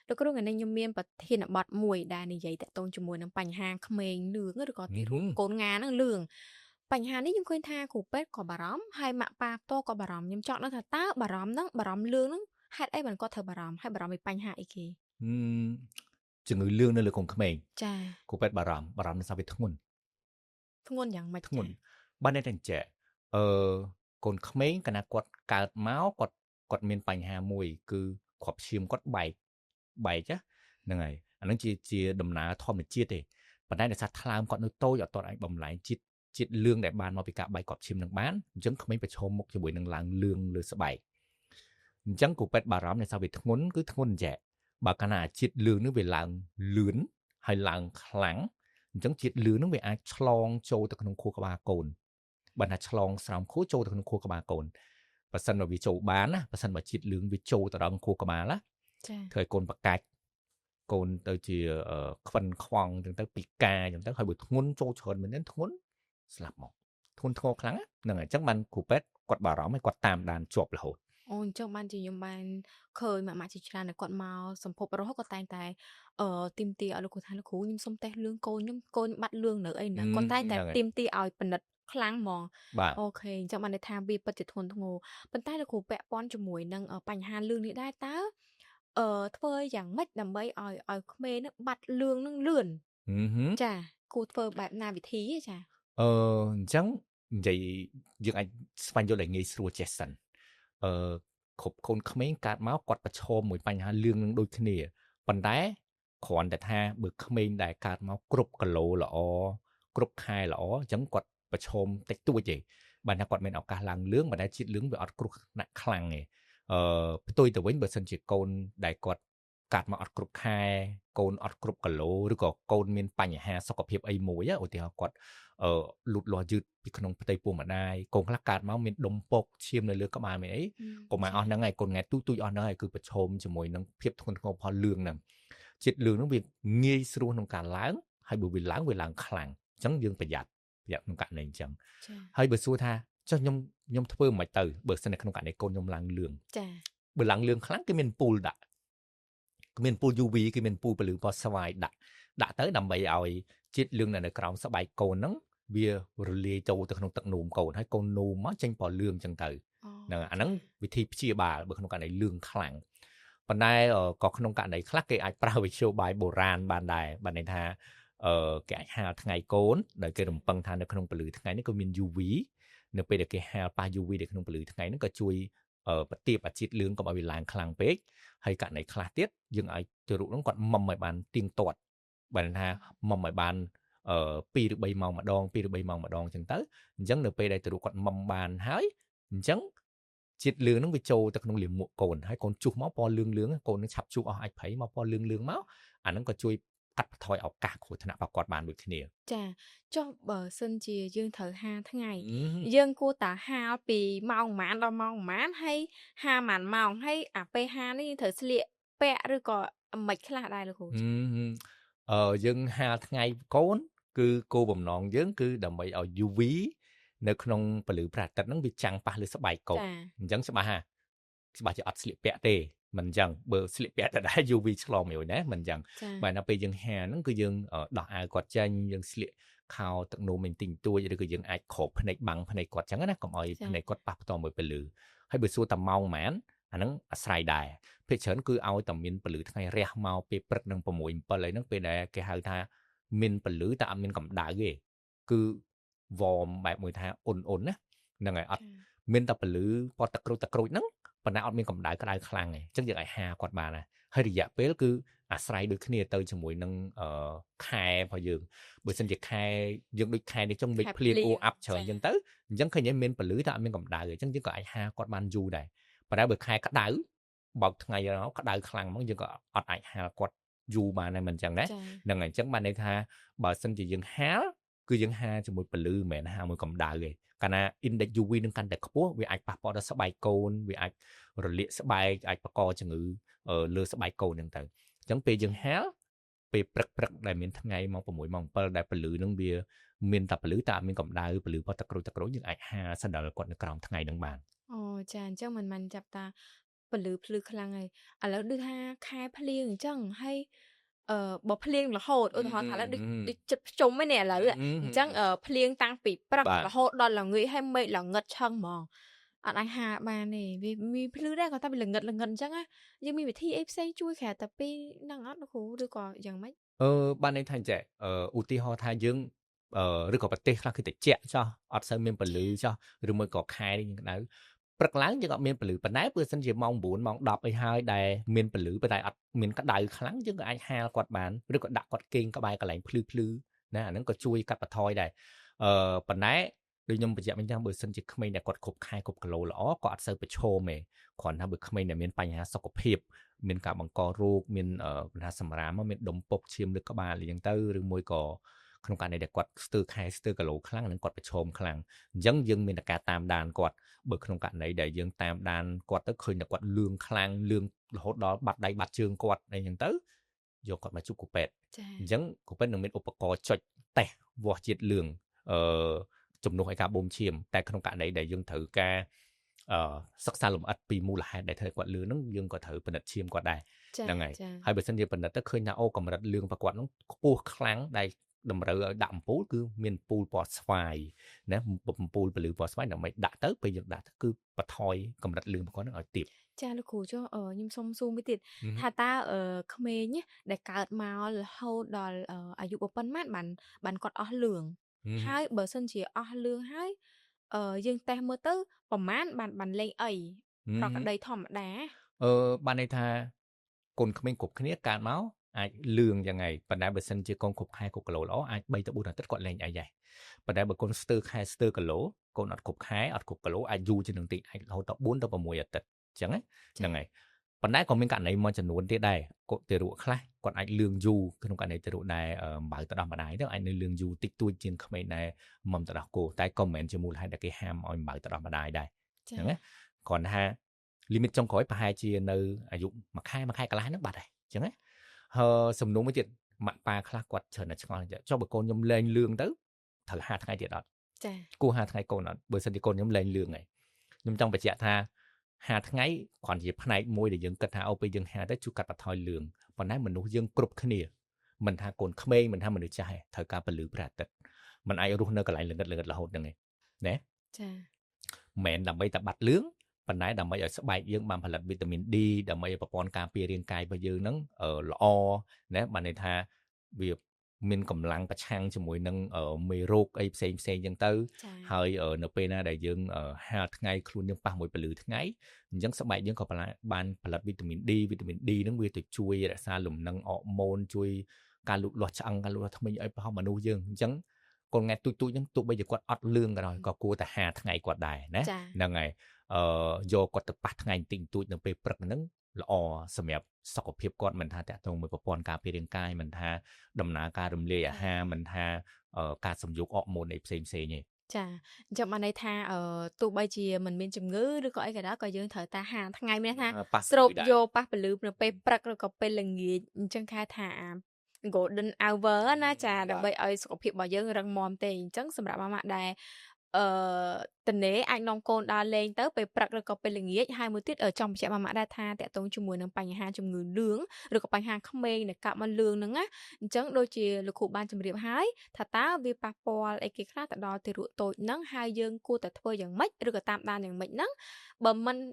លោកគ្រូថ្ងៃនេះខ្ញុំមានប្រធានបទមួយដែលនិយាយតាក់ទងជាមួយនឹងបញ្ហាក្មេងលឿងឬក៏ទារកកូនងាហ្នឹងលឿងបញ្ហានេះខ្ញុំឃើញថាគ្រូពេទ្យក៏បារម្ភហើយម៉ាក់ប៉ាផ្ទាល់ក៏បារម្ភខ្ញុំចង់ដឹងថាតើបារម្ភហ្នឹងបារម្ភលឿងហ្នឹងហេតុអីបានគាត់ត្រូវបារម្ភហើយបារម្ភពីបញ្ហាអីគេ ជំងឺលឿងនៅលើកូនក្មេងចាគ្រូពេទ្យបារម្ភបារម្ភដោយសារវាធ្ងន់ធ្ងន់យ៉ាងម៉េចធ្ងន់បានតែចេះកូនក្មេងកាលណាគាត់កើតមកគាត់មានបញ្ហាមួយគឺគ្រាប់ឈាមគាត់បែកហ្នឹងហើយអាហ្នឹងជាដំណើរធម្មជាតិទេប៉ុន្តែដោយសារថ្លើមគាត់នៅតូចអត់ទាន់អាចបំលែងជាតិលឿងដែលបានមកពីការបែកគ្រាប់ឈាមនឹងបានអញ្ចឹងក្មេងប្រឈមមុខជាមួយនឹងឡើងលឿងលើស្បែកអញ្ចឹងគ្រូពេទ្យបារម្ភដោយសារវាធ្ងន់គឺធ្ងន់ចេះបើកាលណាជាតិលឿងនឹងវាឡើងលឿនហើយឡើងខ្លាំងអញ្ចឹងជាតិលឿងនឹងវាអាចឆ្លងចូលទៅក្នុងខួរក្បាលកូនបើថាឆ្លងស្រោមខួរចូលទៅក្នុងខួរក្បាលកូនបើសិនបើវាចូលបានណាបើសិនបើជាតិលឿងវាចូលទៅដល់ខួរក្បាលណាចាធ្វើឲ្យកូនប្រកាច់កូនទៅជាខ្វិនខ្វង់អញ្ចឹងទៅពិការអញ្ចឹងទៅហើយបើធ្ងន់ចូលច្រើនមែនទេធ្ងន់ស្លាប់មកធ្ងន់ធ្ងរខ្លាំងហ្នឹងហើយអញ្ចឹងបានគ្រូពេទ្យគាត់បារម្ភហើយគាត់តាមដានជាប់រហូតអូអញ្ចឹងបានជាខ្ញុំបានឃើញម៉ាក់ៗជាច្រើនដែលគាត់មកសម្ភពរហូតគាត់តែងតែទាមទារឲ្យលោកគ្រូថាលោកគ្រូខ្ញុំសុំតេស្តលឿងកូនខ្ញុំកូនបាត់លឿងនៅអីណាគាត់តែងតែទាមទារឲ្យពិនិត្យខ្លាំងហ្មងអូខេអញ្ចឹងបានន័យថាវាពិតជាធ្ងន់ធ្ងរប៉ុន្តែលោកគ្រូពាក់ព័ន្ធជាមួយនឹងបញ្ហាលឿងនេះដែរតើធ្វើយ៉ាងម៉េចដើម្បីឲ្យក្មេងនឹងបាត់លឿងនឹងលឿនចាគួរធ្វើបែបណាវិធីចាអញ្ចឹងនិយាយយើងអាចស្វែងយល់ឲ្យងាយស្រួលចេះសិនគ្រប់កូនក្មេងកើតមកគាត់ប្រឈមមួយបញ្ហាលឿងនឹងដូចគ្នាប៉ុន្តែគ្រាន់តែថាបើក្មេងដែលកើតមកគ្រប់គីឡូល្អគ្រប់ខែល្អអញ្ចឹងគាត់ប្រឈមតិចតួចទេបានថាគាត់មានឱកាសឡើងលឿងប៉ុន្តែជាតិលឿងវាអត់គ្រោះថ្នាក់ខ្លាំងទេផ្ទុយទៅវិញបើសិនជាកូនដែលគាត់កាត់មកអត់គ្រប់ខែកូនអត់គ្រប់គីឡូឬក៏កូនមានបញ្ហាសុខភាពអីមួយឧទាហរណ៍គាត់លូតលាស់យឺតពីក្នុងផ្ទៃពោះម្ដាយកូនខ្លះកើតមកមានដុំពកឈាមនៅលើក្បាលមានអីកុមារអស់ហ្នឹងហើយកូនង៉ែទូចអស់ហ្នឹងហើយគឺប្រឈមជាមួយនឹងភាពធ្ងន់ធ្ងរផលលឿងហ្នឹងជាតិលឿងហ្នឹងវាងាយស្រួលក្នុងការឡើងហើយបើវាឡើងវាឡើងខ្លាំងអញ្ចឹងយើងប្រយ័ត្នក្នុងករណីអញ្ចឹងហើយបើសួរថាចុះខ្ញុំធ្វើមិនទៅបើសិននៅក្នុងករណីកូនខ្ញុំឡើងលឿងចាបើឡើងលឿងខ្លាំងគេមានពូលដាក់គេមានពូល UV គេមានពូលពលឺពណ៌ស្វាយដាក់ទៅដើម្បីឲ្យជាតិលឿងនៅក្រោមស្បែកកូនហ្នឹងវារលាយចូលទៅក្នុងទឹកនោមកូនហើយកូននោមមកចេញពណ៌លឿងអញ្ចឹងទៅហ្នឹងអាហ្នឹងវិធីព្យាបាលបើក្នុងករណីលឿងខ្លាំងប៉ុន្តែក៏ក្នុងករណីខ្លះគេអាចប្រើវិទ្យាបាយបុរាណបានដែរបានន័យថាគេអាចហាលថ្ងៃកូនដោយគេរំពឹងថានៅក្នុងពលឺថ្ងៃនេះក៏មាន UV នៅពេលដែលគេហាលប៉ះ UV នៅក្នុងពលឺថ្ងៃហ្នឹងក៏ជួយប្រទាបអាជាតិលឿងកុំឲ្យវាឡើងខ្លាំងពេកហើយករណីខ្លះទៀតយើងឲ្យទារកហ្នឹងគាត់មុំឲ្យបានទៀងទាត់បានថាមុំឲ្យបាន2ឬ3ម៉ោងម្ដង2ឬ3ម៉ោងម្ដងអញ្ចឹងទៅអញ្ចឹងនៅពេលដែលទារកគាត់មុំបានហើយអញ្ចឹងជាតិលឿងហ្នឹងវាចូលទៅក្នុងលាមកកូនហើយកូនជុះមកពណ៌លឿងលឿងកូននឹងឆាប់ជុះអស់អាចប្រៃមកពណ៌លឿងលឿងមកអាហ្នឹងក៏ជួយកាត់បន្ថយឱកាសគ្រោះថ្នាក់របស់គាត់បានដូចគ្នាចាចុះបើសិនជាយើងត្រូវហាលថ្ងៃយើងគួរតែហាលពីម៉ោងប៉ុន្មានដល់ម៉ោងប៉ុន្មានហើយហាលប៉ុន្មានម៉ោងហើយអាពេលហាលនេះយើងត្រូវស្លៀកពាក់ឬក៏មិនខ្លះដែរលោកគ្រូយើងហាលថ្ងៃកូនគឺគោលបំណងយើងគឺដើម្បីឲ្យ UV នៅក្នុងពលឺព្រះអាទិត្យហ្នឹងវាចាំងប៉ះលើស្បែកកូនអញ្ចឹងច្បាស់ហាច្បាស់ជាអត់ស្លៀកពាក់ទេមិនអញ្ចឹងបើស្លៀកពាក់តែដែរ UV ឆ្លងមួយណាមិនអញ្ចឹងបើដល់ពេលយើងហាហ្នឹងគឺយើងដោះអាវគាត់ចេញយើងស្លៀកខោទឹកនោមមិនតិចតួចឬក៏យើងអាចគ្របភ្នែកបាំងភ្នែកគាត់អញ្ចឹងណាកុំឲ្យភ្នែកគាត់ប៉ះផ្ទាល់មួយពលឺហើយបើសួរតែម៉ោងប៉ុន្មានអាហ្នឹងអាស្រ័យដែរភាគច្រើនគឺឲ្យតែមានពលឺថ្ងៃរះមកពេលព្រឹកនឹង6 7អីហ្នឹងពេលដែលគេហៅថាមានពលឺតែអត់មានកម្ដៅទេគឺវ៉មបែបមួយថាអ៊ុនណាហ្នឹងហើយអត់មានតែពលឺពណ៌ទឹកក្រូចហ្នឹងប៉ុន្តែអត់មានកម្ដៅក្ដៅខ្លាំងទេអញ្ចឹងយើងអាចហាគាត់បានដែរហើយរយៈពេលគឺអាស្រ័យដូចគ្នាទៅជាមួយនឹងខែរបស់យើងបើសិនជាខែយើងដូចខែនេះចុងមេឃភ្លៀងអ៊ូអាប់ច្រើនអញ្ចឹងទៅអញ្ចឹងឃើញមានពលឺតែអត់មានកម្ដៅទេអញ្ចឹងយើងក៏អាចហាគាត់បានយូរដែរប៉ុន្តែបើខែក្ដៅបោកថ្ងៃក្ដៅខ្លាំងហ្មងយើងក៏អត់អាចហាគាត់យូរបានដែរមិនអញ្ចឹងណាហ្នឹងហើយអញ្ចឹងបានន័យថាបើសិនជាយើងហាលគឺយើងហាជាមួយពលឺមិនមែនហាមួយកម្ដៅទេកាលណា index UV នឹងកាន់តែខ្ពស់វាអាចប៉ះពាល់ដល់ស្បែកកូនវាអាចរលាកស្បែកអាចបង្កជំងឺលើស្បែកកូនហ្នឹងទៅអញ្ចឹងពេលយើងហាលពេលព្រឹកៗដែលមានថ្ងៃម៉ោង6ម៉ោង7ដែលពលឺនឹងវាមានតែពលឺតែអត់មានកម្ដៅពលឺពណ៌ទឹកក្រូចយើងអាចហាសណ្ដិលគាត់នៅក្រោមថ្ងៃហ្នឹងបានអូចាអញ្ចឹងមិនចាប់តា ពលឺភ្លឺខ្លាំងហើយឥឡូវដូចថាខែភ្លៀងអញ្ចឹងហើយបើភ្លៀងរហូតឧទាហរណ៍ថាឥឡូវដូចចិត្តភ្ជុំឯនេះឥឡូវអញ្ចឹងភ្លៀងតាំងពីព្រឹករហូតដល់ល្ងាចហើយមេឃល្ងិតឆឹងហ្មងអត់អាចហាបានទេវាមានភ្លឺដែរគាត់តែវាល្ងិតល្ងិតអញ្ចឹងណាយើងមានវិធីអីផ្សេងជួយក្រៅតែពីហ្នឹងអត់លោកគ្រូឬក៏យ៉ាងម៉េច បានន័យថាចេះឧទាហរណ៍ថាយើងឬក៏ប្រទេសខ្លះគឺតិចចោះអត់សូវមានពលឺចោះឬមួយក៏ខែនេះក្តៅព្រឹកឡើងយើងអត់មានពលឺប៉ុន្តែបើសិនជាម៉ោង9ម៉ោង10អីហើយដែលមានពលឺប៉ុន្តែអត់មានក្តៅខ្លាំងយើងក៏អាចហាលគាត់បានឬក៏ដាក់គាត់គេងក្បែរកន្លែងភ្លឺភ្លឺណាអាហ្នឹងក៏ជួយកាត់បន្ថយដែរប៉ុន្តែដូចខ្ញុំបញ្ជាក់មិញចឹងបើសិនជាក្មេងដែលគាត់គ្រប់ខែគ្រប់គីឡូល្អក៏អត់សូវប្រឈមទេគ្រាន់តែបើក្មេងដែលមានបញ្ហាសុខភាពមានការបង្ករោគមានបញ្ហាសម្រាមមានដុំពុកឈាមលើក្បាលអីចឹងទៅឬមួយក៏ក្នុងករណីដែលគាត់ស្ទើរខែស្ទើរគីឡូខ្លាំងនឹងគាត់ប្រឈមខ្លាំងអញ្ចឹងយើងមានតែការតាមដានគាត់បើក្នុងករណីដែលយើងតាមដានគាត់ទៅឃើញតែគាត់លឿងខ្លាំងលឿងរហូតដល់បាត់ដៃបាត់ជើងគាត់អីចឹងទៅយកគាត់មកជួបគ្រូពេទ្យអញ្ចឹងគ្រូពេទ្យនឹងមានឧបករណ៍ចុចតេស្តវាស់ជាតិលឿងជំនួសឲ្យការបូមឈាមតែក្នុងករណីដែលយើងត្រូវការសិក្សាលម្អិតពីមូលហេតុដែលធ្វើឲ្យគាត់លឿងហ្នឹងយើងក៏ត្រូវពិនិត្យឈាមគាត់ដែរហ្នឹងហើយហើយបើសិនជាពិនិត្យទៅឃើញថាអូកម្រិតលឿងរបស់គាត់ហ្នឹងខ្ពស់ខ្លាំងដែលតម្រូវឲ្យដាក់អំពូលគឺមានអំពូលពណ៌ស្វាយណាអំពូលពលឺពណ៌ស្វាយដើម្បីដាក់ទៅពេលយើងដាក់ទៅគឺបន្ថយកម្រិតលឿងរបស់គាត់ហ្នឹងឲ្យទាបចាលោកគ្រូចុះខ្ញុំសុំសួរមួយទៀតថាតើក្មេងដែលកើតមករហូតដល់អាយុប៉ុន្មានបានគាត់អស់លឿងហើយបើសិនជាអស់លឿងហើយយើងតេស្តមើលទៅប្រហែលបានលេងអីប្រក្តីធម្មតាបានន័យថាកូនក្មេងគ្រប់គ្នាកើតមកអាចលឿងយ៉ាងໄງប៉ុន្តែបើសិនជាកូនគ្រប់ខែគ្រប់គីឡូល្អអាច3ទៅ4អាទិត្យគាត់លែងអីដែរប៉ុន្តែបើកូនស្ទើរខែស្ទើរគីឡូកូនអត់គ្រប់ខែអត់គ្រប់គីឡូអាចយូរជាងនឹងតិចអាចរហូតដល់4ទៅ6អាទិត្យអញ្ចឹងហ្នឹងហើយប៉ុន្តែក៏មានករណីមួយចំនួនទៀតដែរកូនទារកខ្លះគាត់អាចលឿងយូរក្នុងករណីទារកដែលអំបៅទៅដោះម្ដាយទៅអាចនៅលឿងយូរតិចតួចជាងក្មេងដែលមុំទៅដោះគោតែក៏មិនមែនជាមូលហេតុដែលគេហាមឲ្យអំបៅទៅដោះម្ដាយដែរហ្នឹងណាគ្រាន់ថា limit ចុងក្រោយប្រហែលជានៅអាយុ1ខែ1ខែកន្លះហ្នឹងបាត់ហើយអញ្ចឹងណាហើយសំណួរមួយទៀតម៉ាក់ប៉ាខ្លះគាត់ច្រើនតែឆ្ងល់ចុះបើកូនខ្ញុំលែងលឿងទៅត្រូវ5ថ្ងៃទៀតអត់ចាគួរ5ថ្ងៃកូនអត់បើសិនជាកូនខ្ញុំលែងលឿងហើយខ្ញុំចង់បញ្ជាក់ថា5ថ្ងៃគ្រាន់ជាផ្នែកមួយដែលយើងគិតថាអូពេលយើងហាទៅជួយកាត់បន្ថយលឿងប៉ុន្តែមនុស្សយើងគ្រប់គ្នាមិនថាកូនក្មេងមិនថាមនុស្សចាស់ទេត្រូវការពលឺព្រះអាទិត្យមិនអាចរស់នៅកន្លែងល្ងិតល្ងិតរហូតហ្នឹងទេណាចាមិនមែនដើម្បីតែបាត់លឿងប៉ុន្តែដើម្បីឲ្យស្បែកយើងបានផលិតវីតាមីន D ដើម្បីឲ្យប្រព័ន្ធការពាររាងកាយរបស់យើងហ្នឹងល្អណាបានន័យថាវាមានកម្លាំងប្រឆាំងជាមួយនឹងមេរោគអីផ្សេងផ្សេងចឹងទៅហើយនៅពេលណាដែលយើងហាលថ្ងៃខ្លួនយើងប៉ះមួយពលឺថ្ងៃអញ្ចឹងស្បែកយើងក៏បានផលិតវីតាមីន D វីតាមីន D ហ្នឹងវាទៅជួយរក្សាលំនឹងអរម៉ូនជួយការលូតលាស់ឆ្អឹងការលូតលាស់ធ្មេញឲ្យរបស់មនុស្សយើងអញ្ចឹងកូនង៉ែទូចទូចហ្នឹងទោះបីជាគាត់អត់លឿងក៏ដោយក៏គួរតែហាថ្ងៃគាត់ដែរណាហ្នឹងហើយយកគាត់ទៅប៉ះថ្ងៃបន្តិចបន្តួចនៅពេលព្រឹកហ្នឹងល្អសម្រាប់សុខភាពគាត់មិនថាតាក់ទងមួយប្រព័ន្ធការពាររាងកាយមិនថាដំណើរការរំលាយអាហារមិនថាការសំយោគអរម៉ូនអីផ្សេងផ្សេងទេចាអញ្ចឹងបានន័យថាទោះបីជាមិនមានជំងឺឬក៏អីក៏ដោយក៏យើងត្រូវតែហាថ្ងៃមានថាស្រូបយកប៉ះពលឺនៅពេលព្រឹកឬក៏ពេលល្ងាចអញ្ចឹងគេថា golden hour ណាចាដើម្បីឲ្យសុខភាពរបស់យើងរឹងមាំទេអញ្ចឹងសម្រាប់ម៉ាក់ដែលតនេអាចនាំកូនដើរលេងទៅពេលព្រឹកឬក៏ពេលល្ងាចហើយមួយទៀតចង់បញ្ជាក់ម៉ាក់ដែរថាតាក់ទងជាមួយនឹងបញ្ហាជំងឺលឿងឬក៏បញ្ហាក្មេងដែលកាប់មកលឿងហ្នឹងណាអញ្ចឹងដូចជាលោកគ្រូបានជម្រាបហើយថាតើវាប៉ះពាល់អីគេខ្លះទៅដល់ទារកតូចហ្នឹងហើយយើងគួរតែធ្វើយ៉ាងម៉េចឬក៏តាមដានយ៉ាងម៉េចហ្នឹងបើ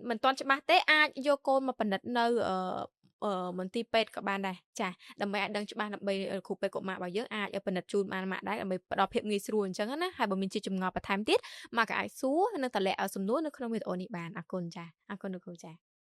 មិនទាន់ច្បាស់ទេអាចយកកូនមកពិនិត្យនៅមន្ទីរពេទ្យក៏បានដែរចាដើម្បីអាចដឹងច្បាស់ដើម្បីគ្រូពេទ្យកុមាររបស់យើងអាចពិនិត្យជូនបានម៉ាក់ដែរដើម្បីផ្ដល់ភាពងាយស្រួលអញ្ចឹងណាហើយបើមានជាចម្ងល់បន្ថែមទៀតម៉ាក់ក៏អាចសួរនិងតម្លាក់សំណួរនៅក្នុងវីដេអូនេះបានអរគុណចាអរគុណលោកគ្រូចា